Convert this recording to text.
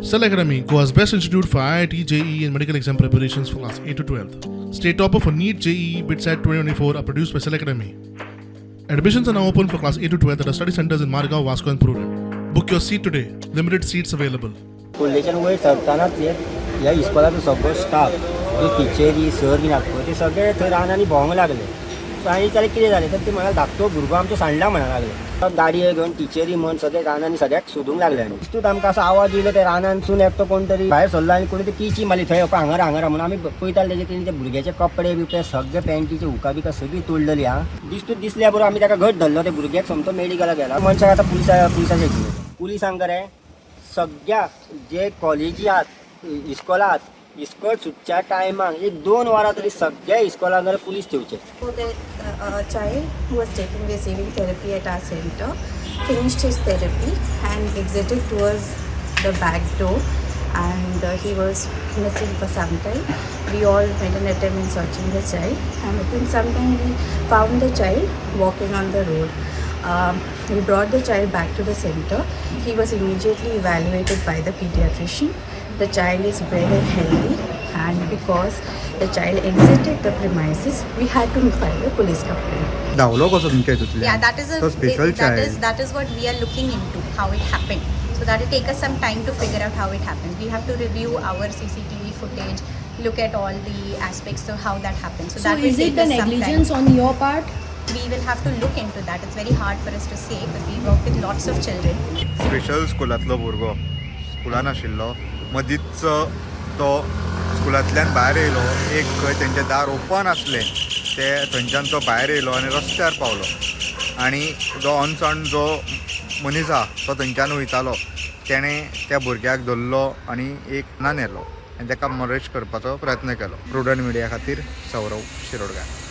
Cell Academy, Goa's best institute for IIT, JEE, and medical exam preparations for class 8 to 12. State topper for NEET, JEE, BITSAT 2024 are produced by Cell Academy. Admissions are now open for class 8 to 12 at our study centers in Margao, Vasco, and Prudent. Book your seat today. Limited seats available. कुर्लेच्यान वयर सरतानाच हे ह्या इस्कॉलाचो सगळो staff, जे टिचरी, sir बीन आसा पळय, ते सगळे थंय रानांनी भोंवंक लागले. सो हांवें विचारलें, कितें जालें? तर ते म्हणा, धाकटो भुरगो आमचो सांडला म्हणा लागले. गाडये घेवन टिचरी म्हण सगळे रानांनी सगळ्याक सोदूंक लागले. आनी दिस्तूच आमकां असो आवाज येयलो, ते रानांतसून एकटो कोण तरी भायर सरलो आनी कोणी ते किळची मारली, थंय हांगर हांगर म्हणून. आमी पळयताले, तेजे तेणी त्या भुरग्याचे कपडे बिपडे सगळे, पॅन्टीचे हुका बिका सगळी तोडलेली. हा, दिस्तूच दिसल्या बरोबर आमी ताका घट धरलो. त्या भुरग्याक सोमतो मेडिकलाक गेला. मनशाक आतां पुलिसाचे पुलिसांक रे सगळ्या जे कॉलेजी आहात, इस्कॉलां आहात, इस्कॉल सुटच्या टायमाक एक 2 वरां तरी सगळ्या इस्कॉलांक police ठेवचे. So the child who was taking receiving therapy at our center finished his therapy and exited towards the back door, and he was missing for some time. We all made an attempt in searching the child, and within some time we found the child walking on the road. We brought the child back to the center. He was immediately evaluated by the pediatrician. The child is well and healthy, and because the child exited the premises, we had to file a police complaint. धांवलो कसो तुमच्या हितूंतल्यान? Yeah, that is a तो special that child. Is that is what we are looking into, how it happened. So that will take us some time to figure out how it happened. We have to review our CCTV footage, look at all the aspects of how that happened. So So that will is take it the us some time. Negligence on your part? We will have to look into that. It's very hard for us to say because we work with lots of children. Special स्कुलांतलो भुरगो स्कुलान आशिल्लो, मदींच तो स्कुलांतल्यान भायर येयलो. एक खंय तेंचें दार ओपन आसलें, ते थंयच्यान तो भायर येयलो आनी रस्त्यार पावलो आनी जो अनसण जो मनीस आहा, तो थंयच्यान वयतालो, तेणें त्या भुरग्याक धरलो आनी एक ना व्हेलो आनी ताका मॉलेस्ट करपाचो प्रयत्न केलो. प्रुडंट मिडिया खातीर सौरव शिरोडकार.